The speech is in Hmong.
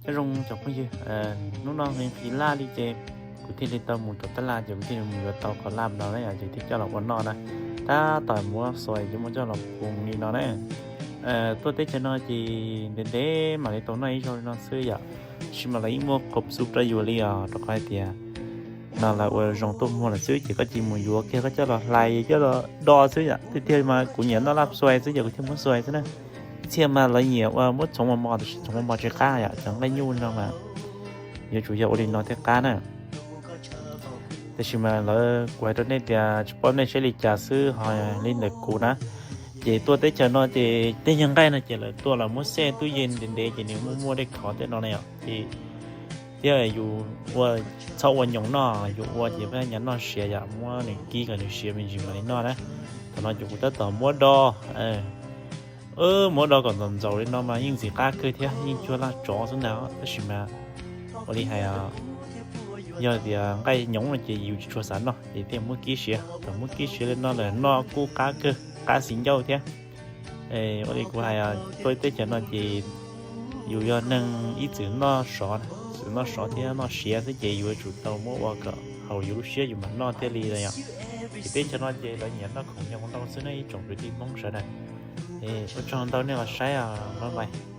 Nyob zoo cov phooj ywg, hnub no nqhis nqhis laj li ces kuv thiaj li tau mus rau tab laj ces kuv thiaj li mus yuav tau qhov laj no na yom, ces thiaj coj los ua noj na. Tab tom muab xuas ces muab coj los phoos li no na. Tuaj teb chaws no ces ntev ntev mam li tau noj ib zaug li no xwb yom, tab sis mas lawv yeej muaj qhov xub rau yus li os, rau qhov hais tias no lawv ua zoo tuaj muag lawm xwb ces koj cia li mus yuav kiag koj coj los hlais coj los do xwb yom. Tiag tiag mas kuv nyiam noj laj xuas xwb ces kuv thiaj muab xuas xwb na. Ib txhia mas lawv nyiam ua muab txhoov mos mos tab sis txhoov mos mos tsis qab yom, cov nqaij nyuj no mas yuav tsum yog ua li no thiaj qab na. Tab sis mas lawv, kuv hais rau nej tias tsis paub nej saib li cas xwb ho li ntawm kuv na. Ces tuaj teb chaws no ces tej nyuag nqaij no ces lawv tuaj los muab xej tub yees ntev ntev ces nws muaj muaj dej khov tej no na yom. Ces thiab yus ua, txhob ua nyoos noj, yus ua ces peb nyav noj siav yom, muab nws kib kom nws siav me ntsis mam li noj na. Thaum no ces kuv tab tom muab do, muab do kom ntxaus ntxaus li no mas yeej ntxim qab kawg thiab, yeej cuag laj tsov xwb ntag. Tab sis mas ua li hais, yog tias nqaij nyoos no ces yus tsis tshua xav noj ces thiaj muab kib siav. Thaum muab kib siav li no lawm noj kuj qab kawg, qab xis ncauj thiab. Ua li kuv hais, tuaj teb chaws no ces yus yog neeg ib txwm noj sov, txwm noj sov thiab noj siav xwb ces yuav tsum tau muab ua kom haum yus lub siab yus mam noj thiaj li yom. Ces teb chaws no ces lawv nyiam noj khoom nyoos ntau xwb na ib tsoom kwv tij Hmoob sawv daws. Ua tsaug ntau nej los saib, bye bye.